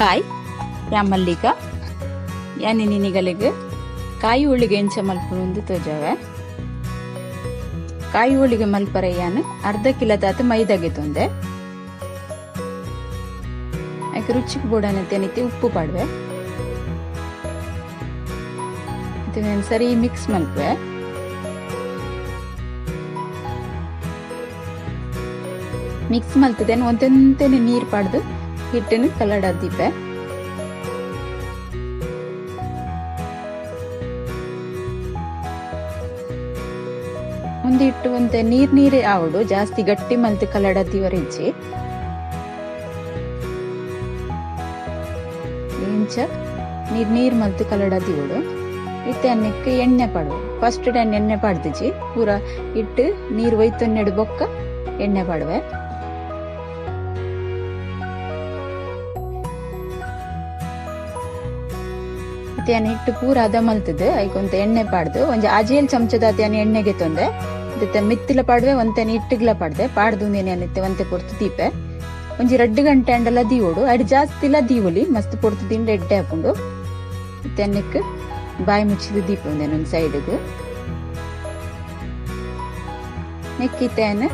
Hi ಯಾ ಮಲ್ಲಿಕ ಯಾನ್ ನಿನಿಗಲೆಗ್ ಕಾಯಿ ಹೋಳಿಗೆ ಎಂಚ ಮಲ್ಪುನು ತೋಜಾವೆ. ಕಾಯಿ ಹೋಳಿಗೆ ಮಲ್ಪರೆ ಯಾನ್ ಅರ್ಧ ಕಿಲದಾತ್ ಮೈದಾಗೆ ತೊಂದೆ. ಐಕ್ ರುಚಿಗೆ ಬೋಡಾನ ತೆನಿತೆ ಉಪ್ಪು ಪಾಡ್ವೆ. ಸರಿ ಮಿಕ್ಸ್ ಮಲ್ಪುವೆ. ಮಿಕ್ಸ್ ಮಲ್ತದೇನು ಒಂತೆಂತೆನೆ ನೀರು ಪಾಡ್ದು ಹಿಟ್ಟನ್ನು ಕಲಡಾದಿಪ್ಪೆ. ಒಂದು ಹಿಟ್ಟು ಒಂತೆ ನೀರ್ ನೀರೇ ಆವಡು ಜಾಸ್ತಿ ಗಟ್ಟಿ ಮಲ್ತು ಕಲಡದಿವರ ಇಜ್ಜಿ. ಇಂಚ ನೀರ್ ನೀರ್ ಮಲ್ತು ಕಲಡದಿವಡು. ಇತ್ತೆ ಅನ್ನಕ್ಕೆ ಎಣ್ಣೆ ಪಾಡುವೆ. ಫಸ್ಟ್ ಟೈಮ್ ಎಣ್ಣೆ ಪಾಡ್ದಿಜಿ ಪೂರ ಹಿಟ್ಟು ನೀರು ಒಯ್ತೊನ್ನೆಡು ಬೊಕ್ಕ ಎಣ್ಣೆ ಪಾಡುವೆ. ಇತ್ತೆ ಹಿಟ್ಟು ಪೂರ ಅದ ಮಲ್ತದು ಐಕೊಂತ ಎಣ್ಣೆ ಪಾಡ್ದು ಒಂಜಿ ಅಜೇಲ್ ಚಮಚದ ಎಣ್ಣೆಗೆ ತೊಂದೆ. ಇತ್ತೆ ಮಿತ್ತಿಲ ಪಾಡುವೆ ಒಂತೆನೆ ಹಿಟ್ಟುಗ್ಲ ಪಾಡ್ದೆ ಪಾಡ್ದು ಒಂದೇನೆ ಒಂತೆ ಪೊರ್ತು ದೀಪೆ. ಒಂಜಿ ರಡ್ಡು ಗಂಟೆ ಅಂಡಲ ದೀವೋಡು ಅಡ್ ಜಾಸ್ತಿ ಇಲ್ಲ ದೀವೊಲಿ ಮಸ್ತ್ ಪೊರ್ತು ದಿಂಡ ಎಡ್ಡೆ ಹಾಕೊಂಡು. ಇತ್ತೆ ಅನ್ನಕ್ಕೆ ಬಾಯಿ ಮುಚ್ಚಿದ ದೀಪ ಒಂದೇನು ಒಂದು ಸೈಡ್ಗ್. ನೆಕ್ಕಿತ್ತೇನೆ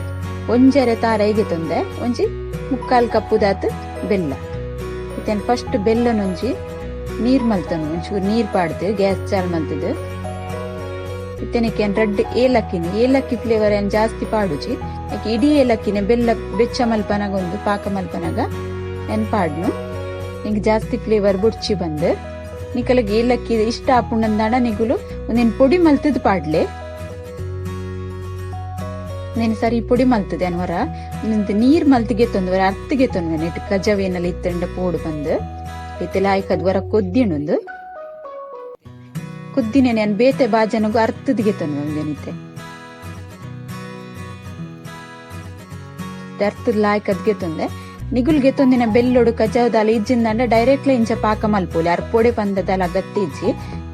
ಒಂಜರೆ ತಾರೈಗೆ ತೊಂದೆ ಒಂಜಿ ಮುಕ್ಕಾಲ್ ಕಪ್ಪುದಾತ್ ಬೆಲ್ಲ. ಇತ್ತೇನು ಫಸ್ಟ್ ಬೆಲ್ಲನೊಂಜಿ ನೀರ್ ಮಲ್ತನು ಒಂಚೂರು ನೀರ್ ಪಾಡ್ದು ಗ್ಯಾಸ್ ಚಾಲ್ ಮಲ್ತದು. ಇತ್ತೇನಕ್ಕೆ ರಡ್ಡ್ ಏಲಕ್ಕಿನ ಏಲಕ್ಕಿ ಫ್ಲೇವರ್ ಏನ್ ಜಾಸ್ತಿ ಪಾಡುಜಿ. ಯಾಕೆ ಇಡೀ ಏಲಕ್ಕಿನ ಬೆಲ್ಲ ಬೆಚ್ಚ ಮಲ್ಪನಾಗ ಒಂದು ಪಾಕ ಮಲ್ಪನಾಗ ಏನ್ ಪಾಡ್ನು ನಿಂಗೆ ಜಾಸ್ತಿ ಫ್ಲೇವರ್ ಬುಡ್ಚಿ ಬಂದು. ನಿಕಲಗೆ ಏಲಕ್ಕಿ ಇಷ್ಟ ಆಪುಂಡಂದಾಡ ನಿಗುಲು ಒಂದೇನು ಪೊಡಿ ಮಲ್ತದ್ ಪಾಡ್ಲೆ. ನೇನು ಸರಿ ಪೊಡಿ ಮಲ್ತದೆ ಅನ್ವರ ಒಂದೊಂದು ನೀರ್ ಮಲ್ತಿಗೆ ತೊಂದವರ ಅರ್ತಿಗೆ ತೊಂದರೆ ಇಟ್ಟು ಕಜವೇನಲ್ಲಿ ಇತ್ತಂಡ ಪೋಡು ಬಂದು ಇತ್ತೆಲ್ಲ ಆಯ್ಕದ್ ವರ ಕೊದ್ದಿನೊಂದು ಕುದ್ದಿನೇ ನಾನು ಬೇತೆ ಬಾಜನಗು ಅರ್ಥದಿಗೆ ತೊಂದರೆ ಒಂದೇನಿತ್ತೆ ಅರ್ಥದ ಲಾಯ್ಕದ್ಗೆ ತೊಂದೆ. ನಿಗುಲ್ಗೆ ತೊಂದಿನ ಬೆಲ್ಲೊಡು ಕಜಾವದಾಲ ಇಜ್ಜಿಂದಂಡ ಡೈರೆಕ್ಟ್ಲಿ ಇಂಚ ಪಾಕ ಮಲ್ಪೋಲಿ ಅರ್ ಪೊಡೆ ಪಂದದಾಲ ಅಗತ್ಯ ಇಜ್ಜಿ.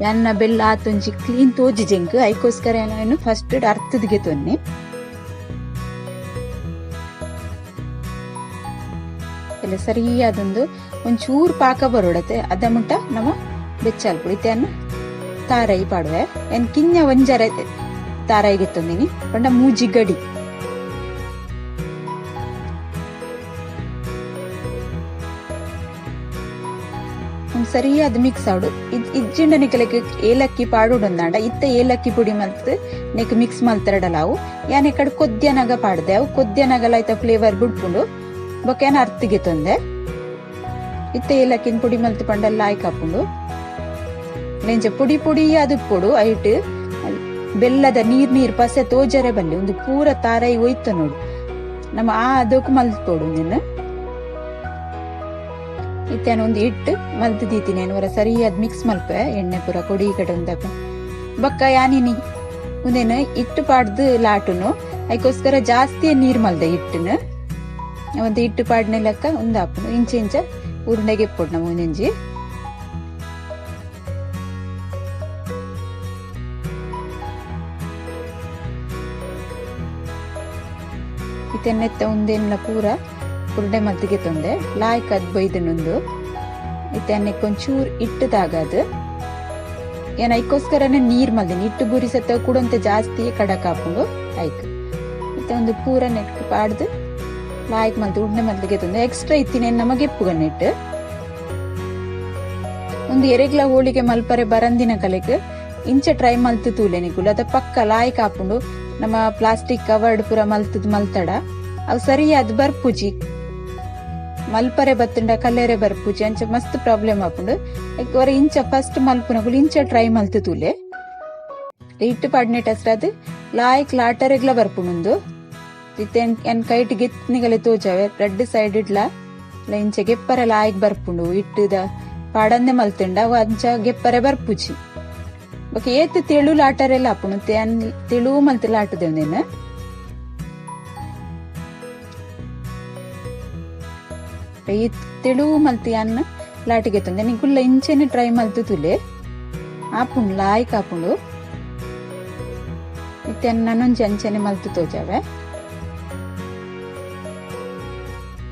ಯಾನ್ನ ಬೆಲ್ಲ ಆತೊಂಜಿ ಕ್ಲೀನ್ ತೋಜಿ ಜೆಂಕ್ ಐಕೋಸ್ಕರ ಏನೋ ಫಸ್ಟ್ ಅರ್ಥದಿಗೆ ತೊನ್ನೆ. ಎಲ್ಲ ಸರಿಯಾದೊಂದು ಒಂಚೂರು ಪಾಕ ಬರೋಡತೆ ಅದ ಮುಟ್ಟ ನಮ್ಮ ಬೆಚ್ಚಾಲ್ಪುಡಿ ಇತ್ತೆ ತಾರೈ ಪಾಡುವೆ. ಏನ್ ಕಿಂಜ ಒಂಜರೆ ತಾರಾಯಿಗೆ ತೊಂದಿನಿ ಪಂಡ ಮೂಜಿ ಗಡಿ. ಸರಿಯಾದ ಮಿಕ್ಸ್ ಆಡು ಇಜ್ಜಿಂಡ ನಿಕಲಕ್ಕೆ ಏಲಕ್ಕಿ ಪಾಡುಡೊಂದಾಂಡ ಇತ್ತ ಏಲಕ್ಕಿ ಪುಡಿ ಮಲ್ತ್ ನೆಕ್ ಮಿಕ್ಸ್ ಮಲ್ತರಡಲಾವು. ಯಾನೆ ಕಡೆ ಕೊದ್ಯನಾಗ ಪಾಡ್ದೆ ಅವು ಕೊದ್ಯನಾಗಲ ಐತ ಫ್ಲೇವರ್ ಬುಡ್ಪುಂಡು ಬೊಕ್ಕ ಏನ ಅರ್ತಿಗೆ ತೊಂದೆ. ಇತ್ತ ಏಲಕ್ಕಿನ ಪುಡಿ ಮಲ್ತ್ ಪಂಡಲ್ಲ ಆಯ್ಕಾಪುಂಡು. ನೆಂಚ ಪುಡಿ ಪುಡಿ ಅದು ಪೊಡು ಐಟ್ ಬೆಲ್ಲದ ನೀರ್ ನೀರ್ ಪಸೆ ತೋಜರೆ ಬಲ್ಲಿ ಒಂದು ಪೂರ ತಾರೈ ಒಯ್ತ ನೋಡು ನಮ್ಮ ಆ ಅದಕ್ಕೂ ಮಲ್ತ್ ಪೊಡು ನಿನ್ನ. ಇತ್ತೇನ ಒಂದು ಹಿಟ್ಟು ಮಲ್ತ್ ದೀತೀನಿ ಹೊರ ಸರಿಯಾದ ಮಿಕ್ಸ್ ಮಲ್ಪೆ ಎಣ್ಣೆ ಪೂರ ಕೊಡಿ ಕಡೆ ಒಂದಪ್ಪ ಬಕ್ಕ ಯಾನಿನಿ ಒಂದೇನು ಹಿಟ್ಟು ಪಾಡ್ದು ಲಾಟುನು ಅದಕ್ಕೋಸ್ಕರ ಜಾಸ್ತಿ ನೀರ್ ಮಲ್ದೆ ಹಿಟ್ಟುನು ಒಂದು ಹಿಟ್ಟು ಪಾಡ್ನೆ ಲೆಕ್ಕ ಒಂದಾಪುನು ಇಂಚ ಇಂಚ ಉರುಂಡೆಗೆ ಪೊಡು ನಮ್ಮ ಒಂದಿಂಜಿ. ಇತ್ತೆನ್ನೆತ್ತ ಒಂದೇನ್ಲ ಪೂರ ಉರುಂಡೆ ಮಲ್ತಿಗೆ ತೊಂದೆ ಲಾಯ್ಕ್ ಅದ್ ಬೈದನೊಂದು. ಇತ್ತೆ ಒಂಚೂರು ಹಿಟ್ಟು ತಾಗದು ಏನ ಐಕೋಸ್ಕರನೇ ನೀರ್ ಮಲ್ದಿನಿ ಹಿಟ್ಟು ಬುರಿಸತ್ತ ಕೂಡಂತೆ ಜಾಸ್ತಿ ಕಡಕ್ ಹಾಕೊಂಡು ಐಕ್. ಇತ್ತೆ ಒಂದು ಪೂರ ನೆಟ್ ಪಾಡ್ದು ಲಾಯ್ಕ್ ಮಲ್ತು ಉಂಡೆ ಮಲ್ತಿಗೆ ತೊಂದೆ ಎಕ್ಸ್ಟ್ರಾ ಇತ್ತಿನ ನಮಗೆ ಎಪ್ಪುಗನ್ನೆಟ್ಟು. ಒಂದು ಎರೆಗ್ಲ ಹೋಳಿಗೆ ಮಲ್ಪರೆ ಬರಂದಿನ ಕಲೆಕ್ ಇಂಚ ಟ್ರೈ ಮಲ್ತು ತೂಲೆ ನಿಕುಲು ಅದ ಪಕ್ಕ ಲಾಯ್ಕ್ ಹಾಕೊಂಡು ನಮ್ಮ ಪ್ಲಾಸ್ಟಿಕ್ ಕವರ್ಡ್ ಪೂರ ಮಲ್ತದ್ ಮಲ್ತಡ ಅವು ಸರಿಯಾದ ಬರ್ಪುಜಿ. ಮಲ್ಪರೆ ಬತ್ತುಂಡ ಕಲ್ಲೇರೆ ಬರ್ಪುಜಿ ಅಂಚ ಮಸ್ತ್ ಪ್ರಾಬ್ಲಮ್ ಆಪುಂಡು. ಹೊರ ಇಂಚ ಫಸ್ಟ್ ಮಲ್ಪುನಕುಲು ಇಂಚ ಟ್ರೈ ಮಲ್ತು ತೂಲೆ. ಹಿಟ್ಟು ಪಾಡ್ನೆಟ್ ಹಸ್ರಾದ್ ಲಾಯ್ಕ್ ಲಾಟರೆಗ್ಲ ಬರ್ಪುಂಡು. ಇತ್ತೆ ಎನ್ ಕೈಟ್ ಗೆತ್ನಿಗಲೆ ತೋಜಾವೆ ರಡ್ಡ್ ಸೈಡ್ ಇಡ್ಲ ಇಂಚ ಗೆಪ್ಪರೆ ಲಾಯ್ಕ್ ಬರ್ಪುಂಡು. ಹಿಟ್ಟುದ ಪಾಡಂದೆ ಮಲ್ತುಂಡ ಅವು ಅಂಚ ಗೆಪ್ಪರೆ ಬರ್ಪುಜಿ. ಬೊಕ ಏತ್ ತೆಳು ಲಾಟರೆಲ್ಲ ಆಪುಂಡು ತೆಳು ಮಲ್ತ್ ಲಾಟುದೆ ಈ ತೆಳು ಮಲ್ತ್ ಯಾನ್ ಲಾಟಿಗೆ ತಂದೆ ನಿಕುಲ್ಲ ಇಂಚೆನೆ ಟ್ರೈ ಮಲ್ತು ತುಲೆ ಆಪುಂಡು ಲಾಯ್ಕ್ ಆಪುಂಡು. ಇತ್ತೆ ನನೊಂಜಿ ಅಂಚೆನೆ ಮಲ್ತು ತೋಜಾವೆ.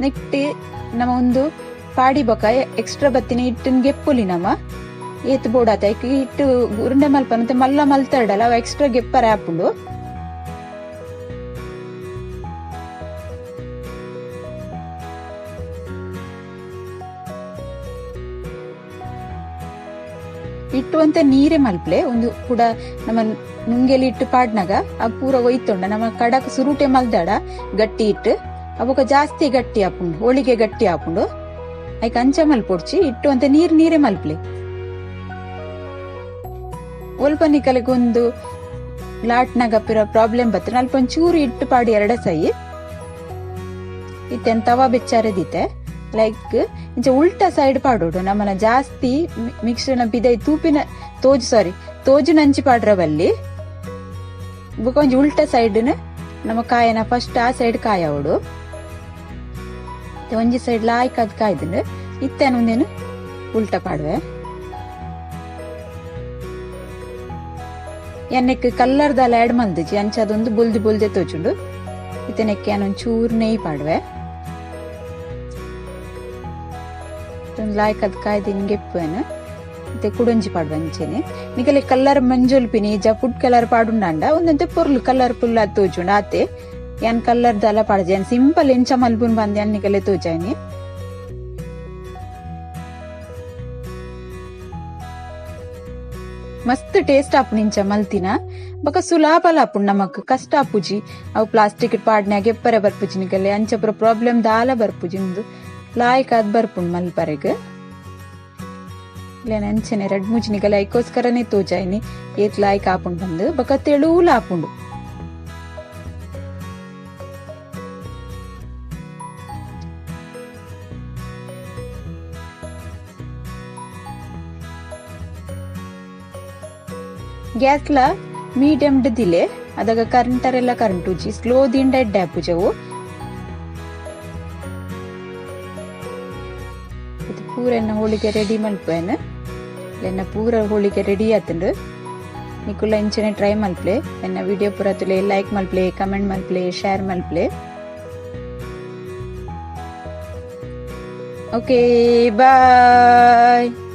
ನೆಕ್ಟ್ ನಮ್ಮ ಒಂದು ಪಾಡಿ ಬೊಕ ಎಕ್ಸ್ಟ್ರಾ ಬತ್ತಿನ ಹಿಟ್ಟನ್ ಗೆಪ್ಪೊಲಿ ನಮ. ಏತ್ ಬೋಡಾತ ಐಕ್ ಹಿಟ್ಟು ಉರುಂಡೆ ಮಲ್ಪನಂತೆ ಮಲ್ಲ ಮಲ್ತಡಲ ಅವು ಎಕ್ಸ್ಟ್ರಾ ಗೆಪ್ಪರೆ ಆಪುಂಡು. ಹಿಟ್ಟು ಅಂತ ನೀರೇ ಮಲ್ಪ್ಲೆ ಒಂದು ಕೂಡ ನಮ್ಮ ನುಂಗೆಲಿ ಹಿಟ್ಟು ಪಾಡ್ನಾಗ ಆ ಪೂರ ಒಯ್ತೊಂಡ ನಮ್ಮ ಕಡಕ್ ಸುರುಟೆ ಮಲ್ದಾಡ ಗಟ್ಟಿ ಹಿಟ್ಟು ಅವಾಗ ಜಾಸ್ತಿ ಗಟ್ಟಿ ಆಪುಂಡು, ಹೋಳಿಗೆ ಗಟ್ಟಿ ಆಪುಂಡು. ಐಕ್ ಅಂಚ ಮಲ್ಪೊಡ್ಚಿ ಹಿಟ್ಟು ಅಂತ ನೀರ್ ನೀರೇ ಮಲ್ಪ್ಲೆ. ಒಲ್ಪ ನಿಕಲೆಗೊಂದು ಲಾಟ್ನಾಗ ಪಿರ ಪ್ರಾಬ್ಲಮ್ ಬತ್ತ ಅಲ್ಪ ಒಂಚೂರು ಹಿಟ್ಟು ಪಾಡಿ ಎರಡ ಸೈ ಇತ್ತೆನ್ ತವಾ ಬೆಚ್ಚಾರದಿತ್ತೆ ಲೈಕ್ ಇಂಚ ಉಲ್ಟಾ ಸೈಡ್ ಪಾಡೋಡು ನಮ್ಮನ ಜಾಸ್ತಿ ಮಿಕ್ಸರ್ನ ಬಿದೈ ತೂಪಿನ ತೋಜು ಸಾರಿ ತೋಜು ನಂಚಿ ಪಾಡ್ರವಲ್ಲಿ ಬೊಕ ಒಂಜಿ ಉಲ್ಟಾ ಸೈಡ್ ನಮ್ಮ ಕಾಯನ ಫಸ್ಟ್ ಆ ಸೈಡ್ ಕಾಯವಡು ಒಂಜಿ ಸೈಡ್ ಲಾಯ್ಕ್ ಅದ್ ಕಾಯ್ದುಂಡು ಇತ್ತೇನು ಒಂದೇನು ಉಲ್ಟಾ ಪಾಡುವೆ. ಎಣ್ಣೆಕ್ ಕಲ್ಲರ್ ದಾಲ ಆಡ್ ಮಲ್ದಿಜಿ ಅಂಚ ಅದೊಂದು ಬೊಲ್ದು ಬೊಲ್ದೆ ತೋಜುಂಡು. ಇತ್ತನೆಕ್ಕೆ ಒಂಚೂರು ನೆಯ್ ಪಾಡುವೆ. ಲಾಯ್ಕ್ ಅದ್ ಕಾಯ್ದು ಗೆಪ್ಪುವೆನು ಇತ್ತೆ ಕುಡೊಂಜಿ ಪಾಡುವೆ ಅಂಚೆನೆ. ನಿಕಲೆ ಕಲ್ಲರ್ ಮಂಜೊಲ್ಪಿನಿ ಇಜ್ಜ ಫುಡ್ ಕಲರ್ ಪಾಡುಂಡಾಂಡ ಒಂದಂತೆ ಪೊರ್ಲು ಕಲರ್ ಫುಲ್ ಆದ್ ತೋಜುಂಡು ಆತೆ. ಯಾನ್ ಕಲ್ಲರ್ ದಾಲ ಪಾಡ್ಜಿ ಯಾನ್ ಸಿಂಪಲ್ ಎಂಚ ಮಲ್ಪುನ್ ಪಂದ್ ಯಾನ್ ನಿಕಲೆ ತೋಜಾಯಿನಿ. ಮಸ್ತ್ ಟೇಸ್ಟ್ ಆಪುಂಡು ಇಂಚ ಮಲ್ತಿನ ಬೊಕ ಸುಲಾಪಲ ಆಪುಂಡು ನಮಕ್ ಕಷ್ಟ ಆಪುಜಿ. ಅವು ಪ್ಲಾಸ್ಟಿಕ್ ಪಾಡ್ನ್ಯಾಗ ಎಪ್ಪರೆ ಬರ್ಪುಜಿ ನಿಕಲೆ ಅಂಚ ಪೂರ ಪ್ರಾಬ್ಲಮ್ ದಾಲ ಬರ್ಪುಜಿ ಉಂದು ಲಾಯ್ಕ್ ಆದ್ ಬರ್ಪುಂಡು ಮಲ್ಪರೆಗ್. ಇಲ್ಲೇನ ಅಂಚನೆ ರಡ್ಡ್ ಮೂಜಿ ನಿಕಲೆ ಐಕೋಸ್ಕರನೇ ತೋಜಾಯಿನಿ ಏತ್ ಲಾಯ್ಕ್ ಆಪುಂಡು ಪಂದ್ ಬೊಕ ತೆಳುಲ ಆಪುಂಡು. ಗ್ಯಾಸ್ಲ ಮೀಡಿಯಂ ದಿಲೆ ಅದಾಗ ಕರೆಂಟರೆಲ್ಲ ಕರೆಂಟ್ ಉಜ್ಜಿ ಸ್ಲೋ ದಿಂಡ ಎಡ್ಡೆ ಆಪುಜವು. ಇದು ಪೂರ ಎನ್ನ ಹೋಳಿಗೆ ರೆಡಿ ಮಲ್ಪುವೆನ್. ಎನ್ನ ಪೂರ ಹೋಳಿಗೆ ರೆಡಿ ಆತುಂಡು. ನಿಕುಲ ಇಂಚನೆ ಟ್ರೈ ಮಲ್ಪ್ಲೆ. ಎನ್ನ ವಿಡಿಯೋ ಪೂರ ತುಲೆ ಲೈಕ್ ಮಲ್ಪ್ಲೆ, ಕಮೆಂಟ್ ಮಲ್ಪ್ಲೆ, ಶೇರ್ ಮಲ್ಪ್ಲೆ. Okay, bye.